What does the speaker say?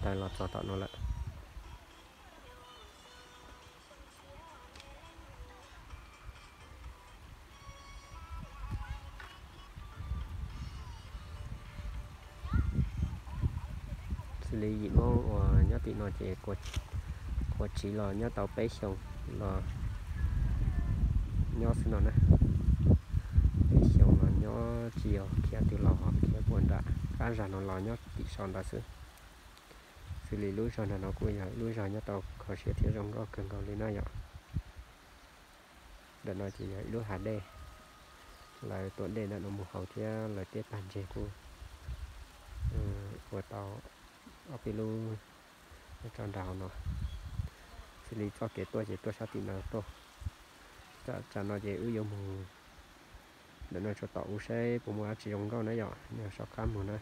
tawm los txog tom no lawm. Xws li yim Hmoob uas nyob tim no ces kuav tsiv los nyob tau peb xyoos los nyob xwb no na. Peb xyoos los nyob tsis yog khiav twg los khiav puag nram qab zag no los nyob tim saum ntawd xwb. Xws li lub zog nram no kuj yog ib lub zog nyob tau kho siab thiab zoo nkauj kawg nkaus li na yom. Ntawm no ces yog ib lub hav dej, lawv tuam dej ntawm no mus hauv thiab lawv tej pag ntseg kuj ua tau ob peb lub tso nram hauv no. Xws li txoj kev tuaj ces tuaj sab tim no tuaj. Tsam no ces wb yuav mus ntawm no tsuas tom ub saib puas muaj dab tsi zoo nkauj na yom, nej soj qab mus na.